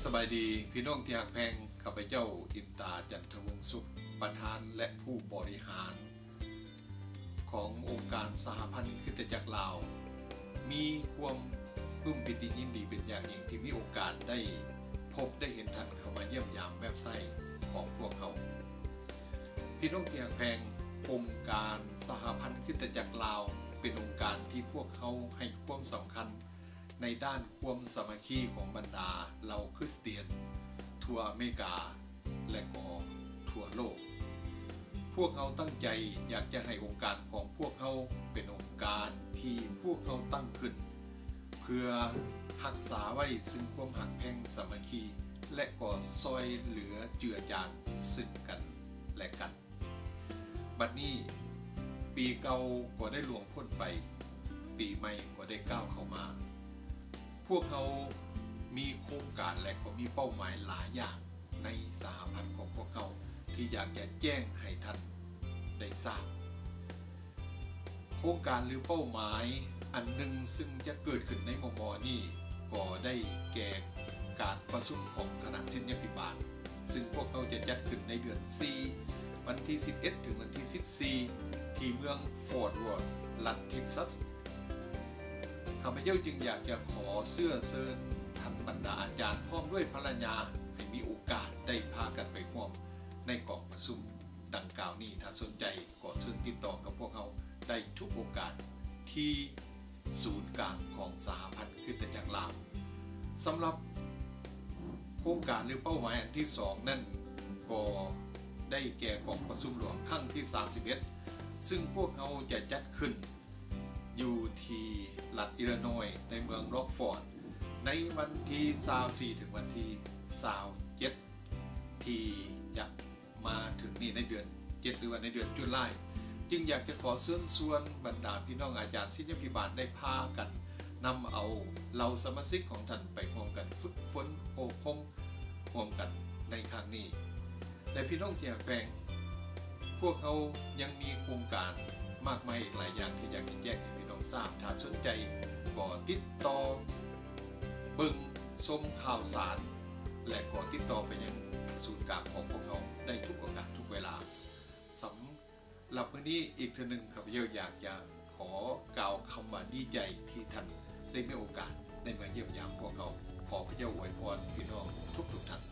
ສະບາຍດີ ພີ່ນ້ອງທີ່ຮັກແພງ, ຂ້າພະເຈົ້າ ອິນຕາ ຈັນທະວົງສຸກ, ປະທານ ແລະ ຜູ້ບໍລິຫານຂອງອົງການສະຫະພັນຄຣິສຕະຈັກລາວ ມີຄວາມປຶ້ມປີຕິຍິນດີເປັນຢ່າງຍິ່ງ ທີ່ມີໂອກາດໄດ້ພົບໄດ້ເຫັນທ່ານເຂົ້າມາຢ້ຽມຢາມເວັບໄຊຂອງພວກເຮົາ. ພີ່ນ້ອງທີ່ຮັກແພງ, ອົງການສະຫະພັນຄຣິສຕະຈັກລາວ ເປັນອົງການທີ່ພວກເຮົາໃຫ້ຄວາມສຳຄັນ ໃນດ້ານຄວາມສາມັກຄີຂອງບັນດາເຫຼົ່າຄຣິສຕຽນທົ່ວອາເມລິກາ ແລະ ກໍທົ່ວໂລກ. ພວກເຮົາຕັ້ງໃຈຢາກຈະໃຫ້ອົງການຂອງພວກເຮົາເປັນອົງການທີ່ພວກເຮົາຕັ້ງຂຶ້ນ ເພື່ອຮັກສາໄວ້ຊຶ່ງຄວາມຮັກແພງສາມັກຄີ ແລະ ກໍຊ່ອຍເຫຼືອເຈືອຈານຊຶ່ງກັນ ແລະ ກັນ. ບັດນີ້ ປີເກົ່າກໍໄດ້ລ່ວງພົ້ນໄປ, ປີໃໝ່ກໍໄດ້ກ້າວເຂົ້າມາ. ພວກເຮົາມີໂຄງການ ແລະ ກໍມີເປົ້າໝາຍຫຼາຍຢ່າງໃນສະຫະພັນຂອງພວກເຮົາ ທີ່ຢາກຈະແຈ້ງໃຫ້ທ່ານໄດ້ຊາບ. ໂຄງການ ຫຼື ເປົ້າໝາຍອັນໜຶ່ງ ຊຶ່ງຈະເກີດຂຶ້ນໃນມໍ່ໆນີ້ ກໍໄດ້ແກ່ການປະຊຸມຂອງຄະນະສິດຍາພິບານ ຊຶ່ງພວກເຮົາຈະຈັດຂຶ້ນໃນເດືອນສີ່ ວັນທີສິບເອັດ ເຖິງ ວັນທີສິບສີ່ ທີ່ເມືອງຟອດວອດ ລັດເທັກຊັສ. ຂ້າພະເຈົ້າຈຶ່ງຢາກຈະຂໍເຊື້ອເຊີນທ່ານບັນດາອາຈານ ພ້ອມດ້ວຍພັນລະຍາ ໃຫ້ມີໂອກາດໄດ້ພາກັນໄປຮ່ວມໃນກອງປະຊຸມດັ່ງກ່າວນີ້. ຖ້າສົນໃຈ ກໍເຊີນຕິດຕໍ່ກັບພວກເຮົາໄດ້ທຸກໂອກາດທີ່ສູນກາງຂອງສະຫະພັນຄຣິສຕະຈັກລາວ. ສຳລັບໂຄງການ ຫຼື ເປົ້າໝາຍອັນທີສອງນັ້ນ ກໍໄດ້ແກ່ກອງປະຊຸມຫຼວງຄັ້ງທີສາມສິບເອັດ ຊຶ່ງພວກເຮົາຈະຈັດຂຶ້ນຢູ່ທີ່ລັດອີລິນອຍ ໃນເມືອງລັອກຟອດ ໃນວັນທີຊາວສີ່ ເຖິງວັນທີຊາວເຈັດ ທີ່ຈະ ມາເຖິງນີ້ໃນເດືອນເຈັດ ຫຼືວ່າໃນເດືອນຈຸລາຍ, ຈຶ່ງຢາກຈະຂໍເຊີນຊວນບັນດາພີ່ນ້ອງອາຈານສິດຍາພິບານໄດ້ພາກັນນຳເອົາເຫຼົ່າສະມາຊິກຂອງທ່ານໄປຮ່ວມກັນຝຶກຝົນອົບຮົມຮ່ວມກັນໃນຄັ້ງນີ້. ແລະ ພີ່ນ້ອງທີ່ຮັກແພງ, ພວກເຮົາຍັງມີໂຄງການມາກມາຍອີກຫຼາຍຢ່າງທີ່ຢາກຈະແຈ້ງໃຫ້ພີ່ນ້ອງຊາບ. ຖ້າສົນໃຈກໍຕິດຕໍ່ເບິ່ງຊົມຂ່າວສານ ແລະ ກໍຕິດຕໍ່ໄປຍັງສູນກາງຂອງພວກເຮົາໄດ້ທຸກໂອກາດທຸກເວລາ. ສຳລັບມື້ນີ້ອີກເທື່ອໜຶ່ງ ຂ້າພະເຈົ້າຢາກຈະຂໍກ່າວຄຳວ່າດີໃຈທີ່ທ່ານໄດ້ມີໂອກາດໄດ້ມາຢ້ຽມຢາມພວກເຮົາ. ຂໍພະເຈົ້າອວຍພອນພີ່ນ້ອງທຸກໆທ່ານ.